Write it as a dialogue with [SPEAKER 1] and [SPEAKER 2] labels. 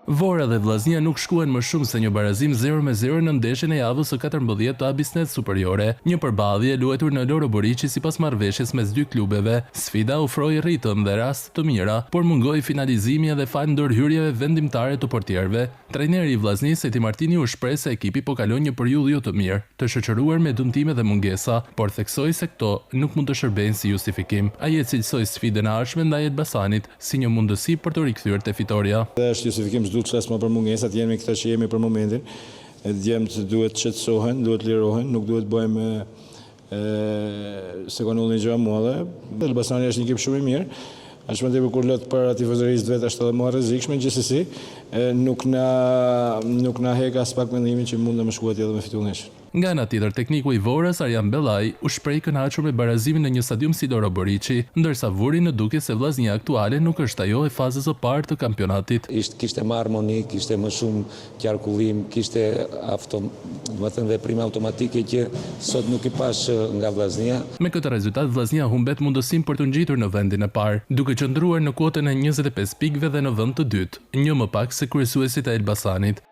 [SPEAKER 1] Vora dhe Vllaznia nuk shkuan më shumë se një barazim 0-0 në ndeshjen e javës së 14 të Abissnet Superiore. Një përballje e luajtur në Loro Boriçi sipas marrëveshjes mes dy klubeve. Sfida ofroi ritëm dhe raste të mira, por mungoi finalizimi edhe falë ndërhyrjeve vendimtare të portierëve. Trajneri i Vllaznisë, Eti Martini u shpreh se ekipi po kalon një periudhë jo të mirë, të shoqëruar me dëmtime dhe mungesa, por theksoi se këto nuk mund të shërbejnë si justifikim. Ai e cilësoi sfidën e ardhshme ndaj Elbasanit si një mundësi për t'u rikthyer te fitorja.
[SPEAKER 2] Dhe është justifikim s'duhet të flas më për mungesat, jemi këta që jemi për momentin. Djemtë duhet të qetësohen, duhet të lirohen, nuk duhet të bëjmë se ka ndodhur një gjë e madhe. Elbasani është një ekip shumë i mirë. Aq më tepër kur luhet para tifozërisë vet është edhe më e rrezikshme, gjithsesi nuk na nuk na hek aspak mendimin që mund të me shku atje dhe me fitu ndeshjen.
[SPEAKER 1] Nga ana tjetër, tekniku i Vorës, Arjan Bellai, u shpreh i kënaqur me barazimin në një stadium si Loro Boriçi, ndërsa vuri në dukje se Vllaznia aktuale nuk është ajo e fazës së parë të kampionatit.
[SPEAKER 3] Ishte kishte më harmoni, kishte më shumë qarkullim, kishte auto, domethënë veprime automatike që sot nuk i pashë nga Vllaznia.
[SPEAKER 1] Me këtë rezultat Vllaznia humbet mundësinë për t'u ngjitur në vendin e parë, duke qëndruar në kuotën e 25 pikëve dhe në vend të dytë, një më pak se kryesuesit e Elbasanit.